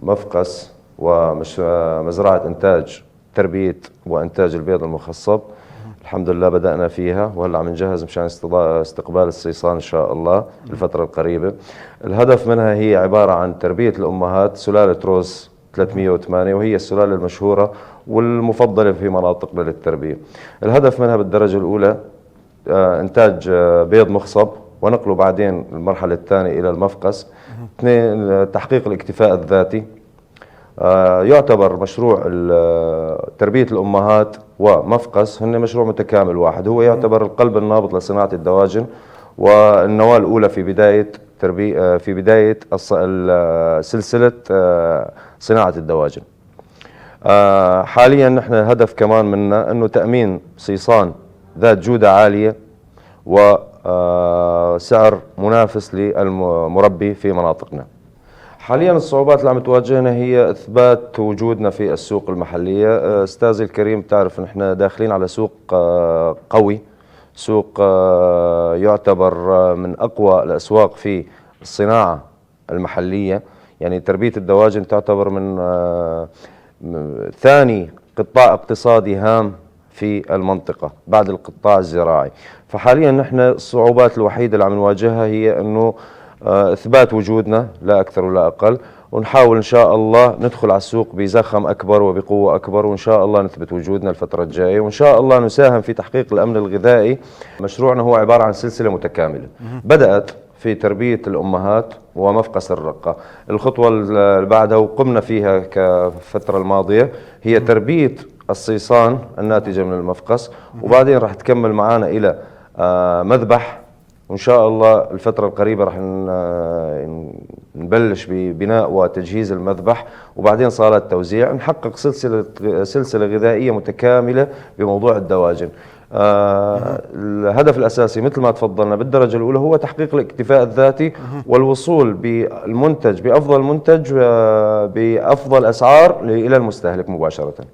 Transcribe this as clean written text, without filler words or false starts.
مفقس ومزرعة إنتاج تربية وإنتاج البيض المخصب. الحمد لله بدأنا فيها، وهلا عم نجهز مشان استقبال الصيصان إن شاء الله الفترة القريبة. الهدف منها هي عبارة عن تربية الأمهات سلالة روز 308، وهي السلالة المشهورة والمفضلة في مناطقنا للتربية. الهدف منها بالدرجة الأولى إنتاج بيض مخصب ونقله بعدين المرحلة الثانية إلى المفقس. اثنين، تحقيق الاكتفاء الذاتي. يعتبر مشروع تربية الأمهات ومفقس هن مشروع متكامل واحد، هو يعتبر القلب النابض لصناعة الدواجن والنواة الأولى في بداية تربية، في بداية سلسلة صناعة الدواجن. حاليا نحن الهدف كمان منا أنه تأمين صيصان ذات جودة عالية وسعر منافس للمربي في مناطقنا. حاليا الصعوبات اللي عم تواجهنا هي اثبات وجودنا في السوق المحليه. استاذي الكريم، بتعرف نحن داخلين على سوق قوي، سوق يعتبر من اقوى الاسواق في الصناعه المحليه. يعني تربيه الدواجن تعتبر من ثاني قطاع اقتصادي هام في المنطقة بعد القطاع الزراعي. فحاليا نحن الصعوبات الوحيدة اللي عم نواجهها هي أنه إثبات وجودنا، لا أكثر ولا أقل، ونحاول إن شاء الله ندخل على السوق بزخم أكبر وبقوة أكبر، وإن شاء الله نثبت وجودنا الفترة الجاية، وإن شاء الله نساهم في تحقيق الأمن الغذائي. مشروعنا هو عبارة عن سلسلة متكاملة بدأت في تربية الأمهات ومفقس الرقة. الخطوة اللي بعدها وقمنا فيها كفترة الماضية هي تربية الصيصان الناتجة من المفقس، وبعدين راح تكمل معنا إلى مذبح، وإن شاء الله الفترة القريبة راح نبلش ببناء وتجهيز المذبح، وبعدين صالات توزيع، نحقق سلسلة غذائية متكاملة بموضوع الدواجن. الهدف الأساسي مثل ما تفضلنا بالدرجة الأولى هو تحقيق الاكتفاء الذاتي والوصول بالمنتج بأفضل منتج بأفضل أسعار إلى المستهلك مباشرة.